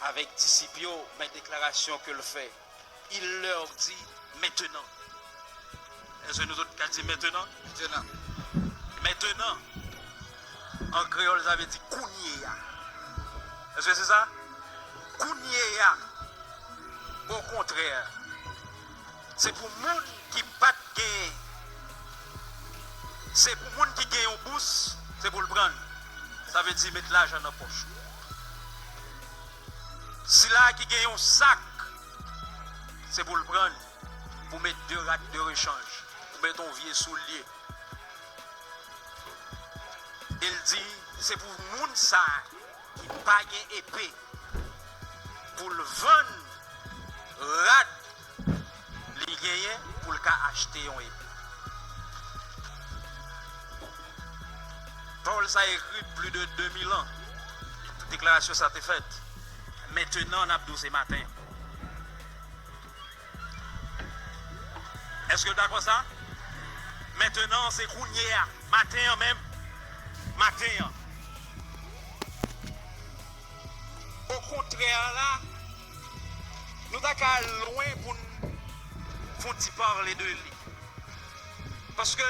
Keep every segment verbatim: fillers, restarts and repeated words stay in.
avèk disip yo, men deklarasyon ke l fè. Il leur dit, maintenant. Èske nou tout ka di, maintenant? Maintenant. Maintenant, an kreyòl, sa vle di kounye a. Èske se sa? Kounye a. Okontrè, se pou moun ki pa t gen, se pou moun ki gen yon bous, se pou l pran l. Sa vle di met lajan nan pòch ou. Sila ki gen yon sak, se pou l pran l, pou met de rad de rechanj, pou met yon vye soulye. E l di, se pou moun sa ki pa gen epe, pou l vann rad li genyen, pou l ka achte yon epe. Pawòl sa ekri plis de de mil an. Deklarasyon sa te fèt. Mentenan, n ap di w se maten. Èske w dakò sa? Mentenan, se kounye a. Maten an menm. Maten an. Okontrè la, nou ta ka al lwen pou n fè yon ti pale de li. Paske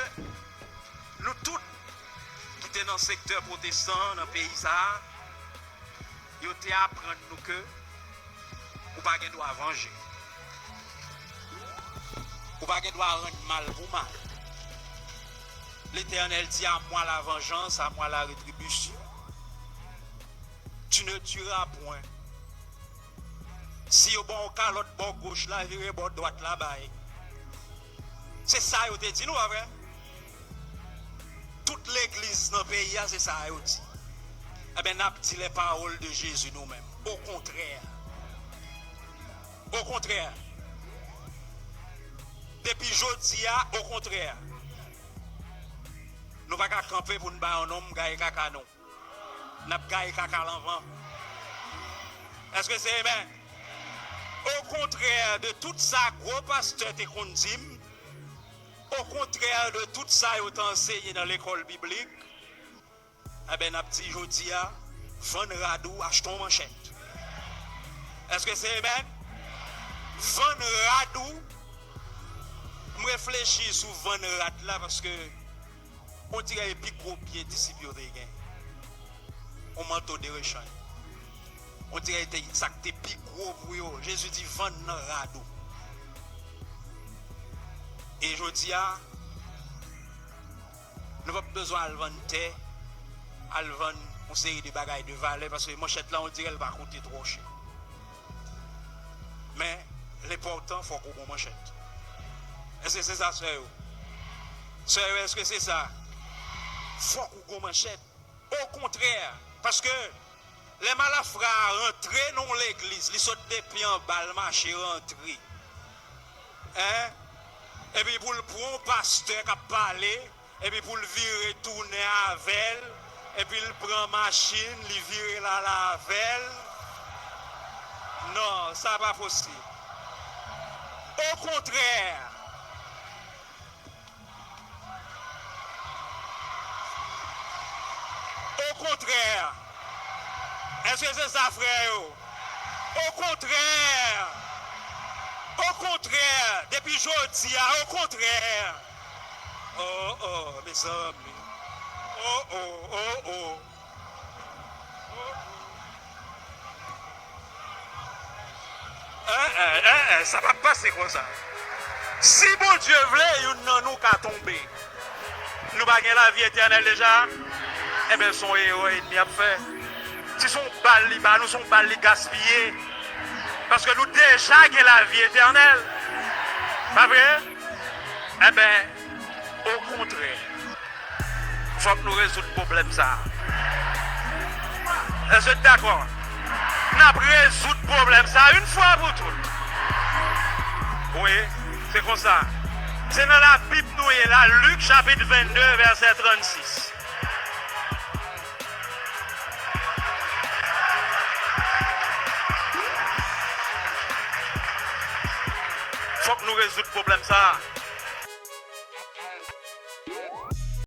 nou tout ki te nan sektè pwotestan nan peyi sa a, yo te aprann nou ke ou pa gen dwa vanje. Ou pa gen dwa rann mal pou mal. Letènèl di, à moi la vengeance, à moi la rétribution. Tu ne tueras point. Si yo ba w kalòt bò goch la, vire bò dwat la bay. Se sa yo te di nou, pa vre? Tout legliz nan peyi a, se sa yo di. Enben, n ap di les paroles de Jésus nou menm. Okontrè. Okontrè. Depi jodi a, okontrè. Nou pa ka kanpe pou n ba yon nonm gaye kaka nou. N ap gaye kaka l anvan. Èske se amen? Okontrè de tout sa gwo pastè te konn di m, okontrè de tout sa yo te anseye nan lekòl biblik, enben, n ap di jodi a, vann rad ou, achte yon manchèt. Èske se amen? Vann rad ou. M reflechi sou vann rad la paske on dirè e pi gwo byen disip yo te gen. On manto de rechanj. On dirè te, sa k te pi gwo pou yo. Jezi di, vann nan rad ou. E jodi a, nou p ap bezwen al vann tè, al vann yon seri de bagay de valè, paske manchèt la, on dirè l pa koute twò chè. Men, lenpòtan, fòk ou gon manchèt. Èske se sa, sè yo? Sè yo, èske se sa? Fòk ou gon manchèt. Okontrè, paske lè malafra a rantre nan yon legliz, li sot depi anba, l mache rantre. Hein? Epi pou l pran yon pastè k ap pale, epi pou l vire tounen avè l, epi l pran machin, li vire l ale avè l. Non, sa pa posib. Okontrè, Okontrè. Èske se sa, frè yo? Okontrè. Okontrè. Depi jodi a, okontrè. Oh, oh, mezanmi. Oh, oh, oh, oh. Eh, eh, eh, eh, sa p ap pase konsa. Si Bondye vle, youn nan nou ka tonbe. Nou pa gen lavi etènèl deja? Enben, se yon erè ènmi ap fè. Si se yon bal li ba nou, se yon bal li gaspiye. Paske nou deja gen lavi etènèl. Pa vre? Enben, okontrè. Fòk nou rezoud pwoblèm sa a. Èske w dakò? N ap rezoud pwoblèm sa a yon fwa pou tout. Wi, se konsa. Se nan Labib nou ye la, Lik chapit vennde, vèsè trannsis. Fòk nou rezoud pwoblèm sa a.